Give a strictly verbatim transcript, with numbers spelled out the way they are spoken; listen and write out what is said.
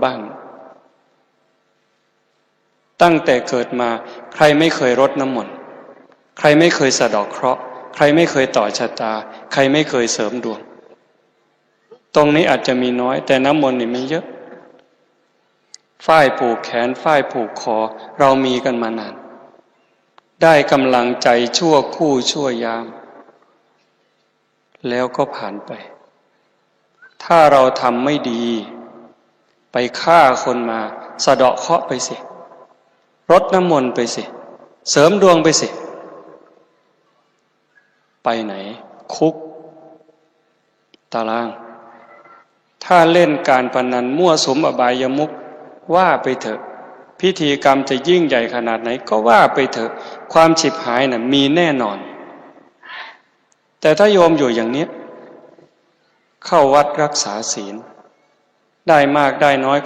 บ้าง ตั้งแต่เกิดมา ใครไม่เคยรดน้ำมนต์ ใครไม่เคยสะเดาะเคราะห์ ใครไม่เคยต่อชะตา ใครไม่เคยเสริมดวง ตรงนี้อาจจะมีน้อย แต่น้ำมนต์นี่มีเยอะ ฝ้ายผูกแขน ฝ้ายผูกคอ เรามีกันมานาน ได้กำลังใจชั่วครู่ชั่วยาม แล้วก็ผ่านไป ถ้าเราทำไม่ดี ไปฆ่าคนมา สะเดาะเคราะห์ไปสิ รดน้ำมนต์ไปสิ เสริมดวงไปสิ ไปไหน คุก ตาราง ถ้าเล่นการพนันมั่วสุมอบายมุข ว่าไปเถอะ พิธีกรรมจะยิ่งใหญ่ขนาดไหนก็ว่าไปเถอะ ความฉิบหายน่ะมีแน่นอน แต่ถ้าโยมอยู่อย่างเนี้ย เข้าวัดรักษาศีล ได้มากได้น้อยก็